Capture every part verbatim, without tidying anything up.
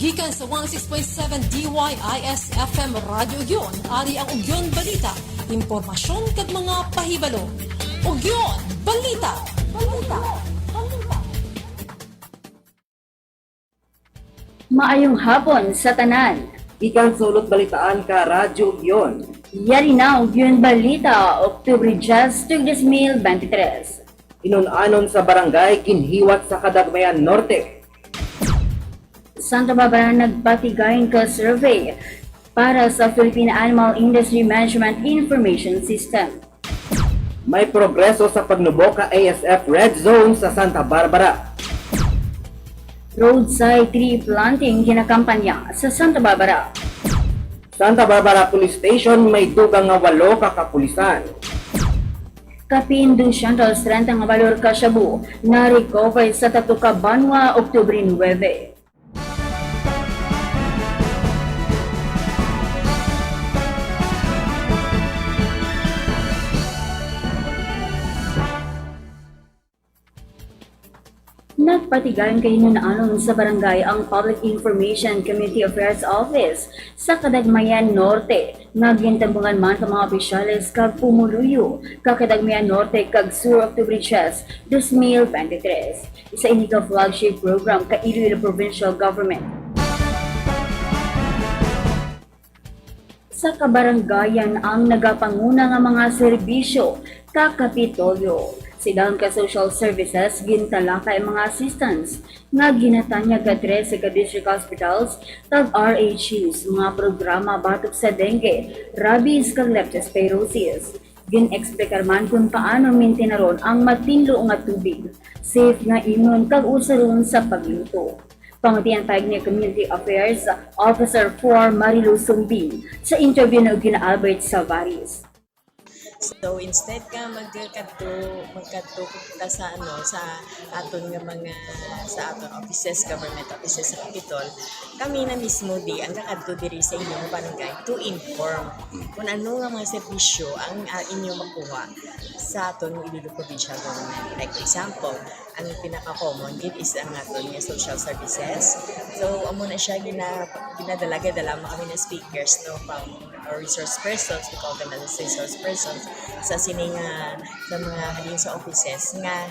Gikan sa one oh six point seven D Y I S F M Radyo Ugyon, ari ang Ugyon Balita, impormasyon kag mga pahibalo. Ugyon Balita. Balita. Balita. Maayong hapon sa tanan. Gikan sa Hulot Balitaan ka Radyo Ugyon. Yari na ang Ugyon Balita, Oktubre diyes, dos mil bente tres. Inun-anon sa barangay ginhiwat sa Kadagmayan Norte. Santa Barbara nagpatigayon ka survey para sa Philippine Animal Industry Management Information System. May progreso sa pagnubo ka A S F Red Zone sa Santa Barbara. Roadside tree planting ginakampanya sa Santa Barbara. Santa Barbara Police Station may dugang nga walo ka kapulisan. Kapin dosyentos treinta nga balor ka shabu na-recover sa tatlo ka banwa, Oktubre nuebe. Nagpatigayon ka inun-anon sa barangay ang Public Information Community Affairs Office sa Kadagmayan Norte, nga gintambungan man sa mga opisyales kag pumuluyo ka Kadagmayan Norte kag Sur, Oktubre diyes, dos mil bente tres. Isa ini ka flagship program ka Iloilo Provincial Government. Sa kabarangayan ang nagapanguna nga mga serbisyo ka Kapitolyo. Sa idalom ka social services, gintalakay ang mga assistance nga ginatanyag ka trese ka district hospitals kag R H Us, mga programa batok sa dengue, rabies, kag leptospirosis. Gin-eksplicar man kung paano mintenaron ang matinlo nga tubig, safe nga imnon, kag usaron sa pagluto. Pamatian pa ni Community Affairs Officer four Marilu Sumbing sa interview ni Ugin Albert Savaris. So, instead ka magkadto, magkadto ka sa, ano, sa aton nga mga, sa aton offices, government offices sa Capitol, kami na mismo di ang kakadto diri sa inyong barangay to inform kung ano nga mga serbisyo ang, ah, inyo makuha sa aton Iloilo Provincial Government. Like, for example, ang pinaka-common gid is ang aton nga social services. So, amo na siya, gina-, ginadala, gidala mo kami na speakers, no, from, or resource persons, we call them as resource persons, sa sini nga, sa mga halin sa offices nga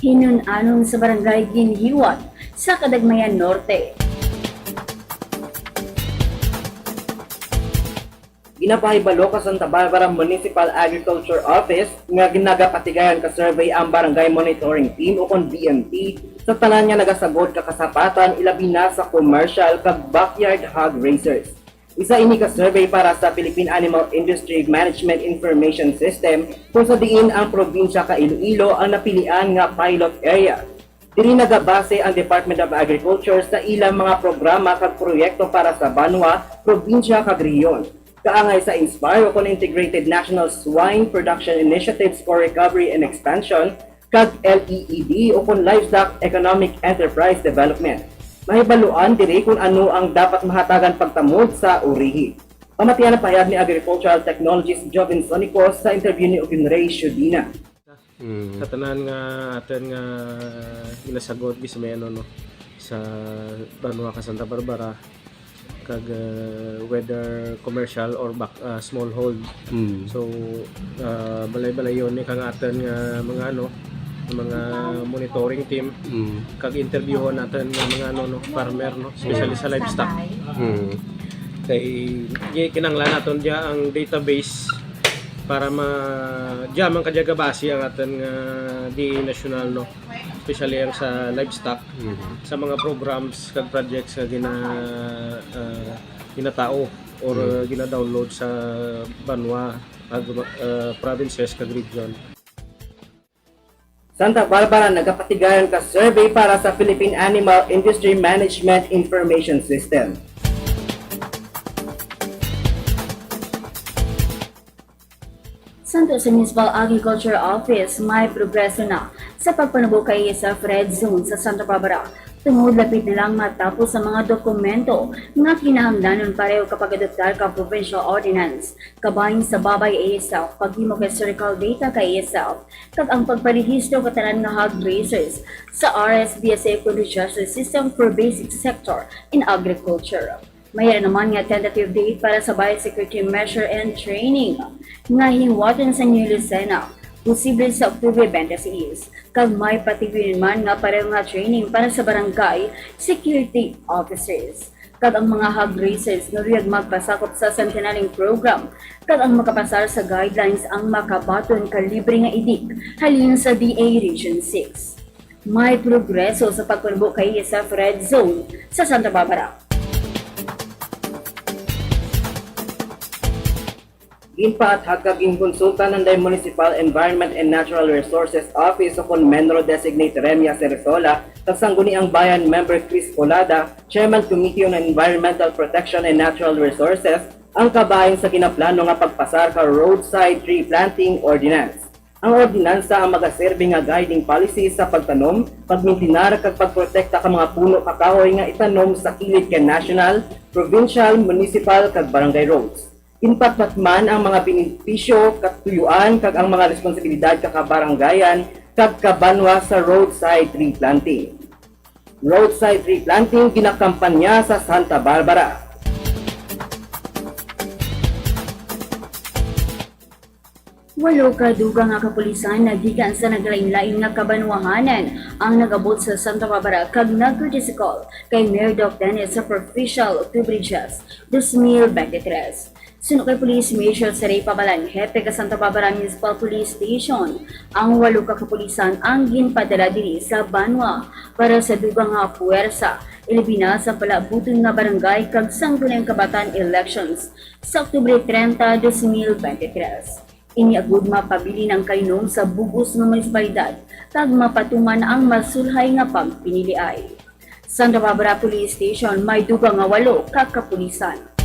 hinun-anon sa barangay ginhiwat sa Kadagmayan Norte. Ginapahibalo ka Santa Barbara Municipal Agriculture Office nga ginagapatigayon ka survey ang Barangay Monitoring Team, ukon B M T, sa tanan nga nagasagod ka kasapatan, ilabi na sa commercial kag backyard hog raisers. Isa ini ka survey para sa Philippine Animal Industry Management Information System, kung sa diin ang probinsya ka Iloilo ang napilian nga pilot area. Diri nagabase ang Department of Agriculture sa ilang mga programa kag proyekto para sa banwa, probinsya, kag rehiyon. Kaangay sa INSPIRE ukon Integrated National Swine Production Initiatives for Recovery and Expansion, kag L E E D ukon Livestock Economic Enterprise Development. Mahibaluan diri kung ano ang dapat mahatagan pagtamod sa urihi. Pamatian ang pahayag ni Agricultural Technologist Joven Sonicos sa interview ni Ugin Ray Shudina. Mm. Sa tanan nga aton nga ginasagod, gid sa may ano, no, sa banwa ka Santa Barbara, kag, uh, whether commercial or back, uh, smallhold. Mm. So, uh, balay-balayon ni kang aton nga mga ano, mga monitoring team, Mm. kag interviewon naton nga mga ano, no, farmer, no, especially sa livestock. Mm. Kay gi-, kinahanglan naton diya ang database para ma-, diya man kadya gabase ang aton nga D A national, no, especially ang sa livestock, Mhm. sa mga programs kag projects nga gina-, ah, ginatao or, Mhm. ah, gina-download sa banwa, ag-, ah, provinces kag region. Santa Barbara nagapatigayon ka survey para sa Philippine Animal Industry Management Information System. Santo sa Municipal Agriculture Office, may progreso na sa pagpanubo kay sa Red Zone sa Santa Barbara. Tungod lapit na lang matapos ang mga dokumento nga kinahanglanon pareho ka pag-adoptar ka provincial ordinance, kabahin sa Babay A S F, paghimo ka historical data ka A S F, kag ang pagparehistro ka tanan nga hog raisers sa R S B S A Food Registry System for Basic Sector in Agriculture. Mayra naman nga tentative date para sa biosecurity measure and training nga hiwaton sa New Lucena, posible sa Oktubre twenty-six, kag may patiguyon man nga pareho nga training para sa barangay security officers. Kag ang mga hog raisers nga luyag magpasakop sa Centenary Program kag ang makapasar sa guidelines ang makabaton ka libre nga idik halin sa D A Region six. May progreso sa pagpanabo kay sa Red Zone sa Santa Barbara. Ginpaathag kag ginkonsulta nanday Municipal Environment and Natural Resources Office o kon MENRO Designate Remia Ceresola kag Sangguniang Bayan Member Chris Colada, Chairman Committee on Environmental Protection and Natural Resources, ang kabahin sa ginaplano nga pagpasar ka Roadside Tree Planting Ordinance. Ang ordinansa ang magaserbi nga guiding policy sa pagtanom, pagmintinar, kag pagprotekta ka mga puno ka kahoy nga itanom sa kilid kay national, provincial, municipal, kag barangay roads. Ginpatpat man ang mga benepisyo, katuyuan, kag ang mga responsibilidad ka kabarangayan kag kabanwa sa roadside tree planting. Roadside tree planting ginakampanya sa Santa Barbara. Walo ka dugang nga kapulisan nga gikan sa naglain-lain nga kabanwahanan ang nag-abot sa Santa Barbara kag nagkritikal kay Mayor Doc Dennis sa Provincial Octubre Jazz dos mil twenty-three. Suno kay Police Major Serey Pabalan, hepe ka Santa Barbara Municipal Police Station, ang walo ka kapulisan ang ginpadala diri sa banwa para sa dugang nga puwersa, ilabi na sa palabuton nga barangay kag sangguniang kabataan elections sa Oktubre treinta, dos mil veintitrés. Ini agud mapabilin ang kainom sa bug-os nga munisipalidad kag mapatuman ang masulhay nga pagpiniliay. Santa Barbara Police Station, may dugang nga walo ka kapulisan.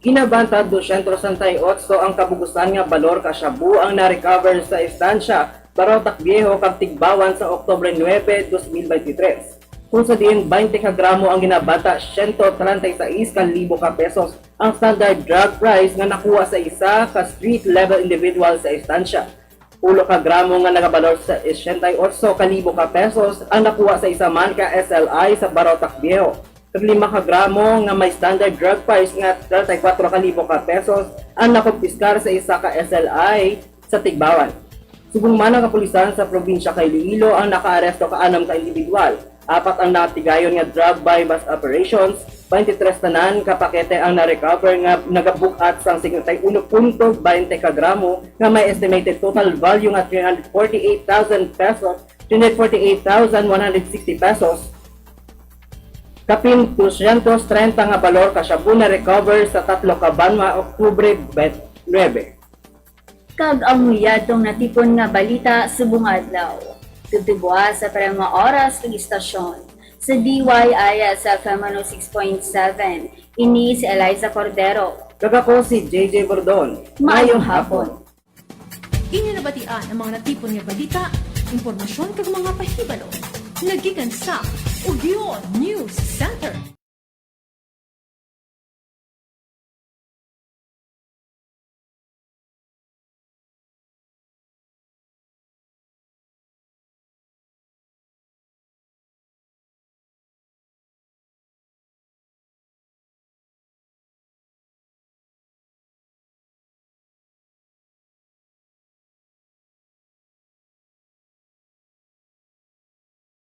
Ginabantad dosyentos sesenta y otso ang kabugusan nga balor ka shabu ang na-recover sa estansya Barao Tacviejo kag Tigbauan sa Oktubre nuebe, dos mil veintitrés, kung sa diin baynte ka gramo ang ginabanta, siyento treinta y seis ka libo ka pesos ang standard drug price nga nakuha sa isa ka street level individual sa estansya. Ulo ka gramo nga nagabalor sa sesenta y otso ka libo ka pesos ang nakuha sa isa man ka S L I sa Barao Tacviejo, kag lima ka gramo nga may standard drug price nga treinta y cuatro ka libo ka pesos ang nakumpiskar sa isa ka S L I sa Tigbauan. Subong man ang kapulisan sa probinsya kay Iloilo ang nakaaresto ka anam ka individual, apat ang natigayon nga drug buy-bust operations, twenty-three tanan ka pakete ang na-recover nga nagabug-at sang cincuenta y uno punto veinte ka gramo nga may estimated total value nga three hundred forty-eight thousand pesos, three hundred forty-eight thousand one hundred sixty pesos, kapin dosyentos treinta nga balor ka shabu na-recover sa tatlo ka banwa, Oktubre nuebe. Kag ang yadtong natipon nga balita subong adlaw. Tubtob buwas sa parehong nga oras kag istasyon. Sa D Y I S F M one oh six point seven, ini si Eliza Cordero. Kag ako si J J Bordon. Maayong hapon. Inyo nabatian ang mga natipon nga balita, impormasyon kag mga pahibalo nga gikan sa Ugyon News Center.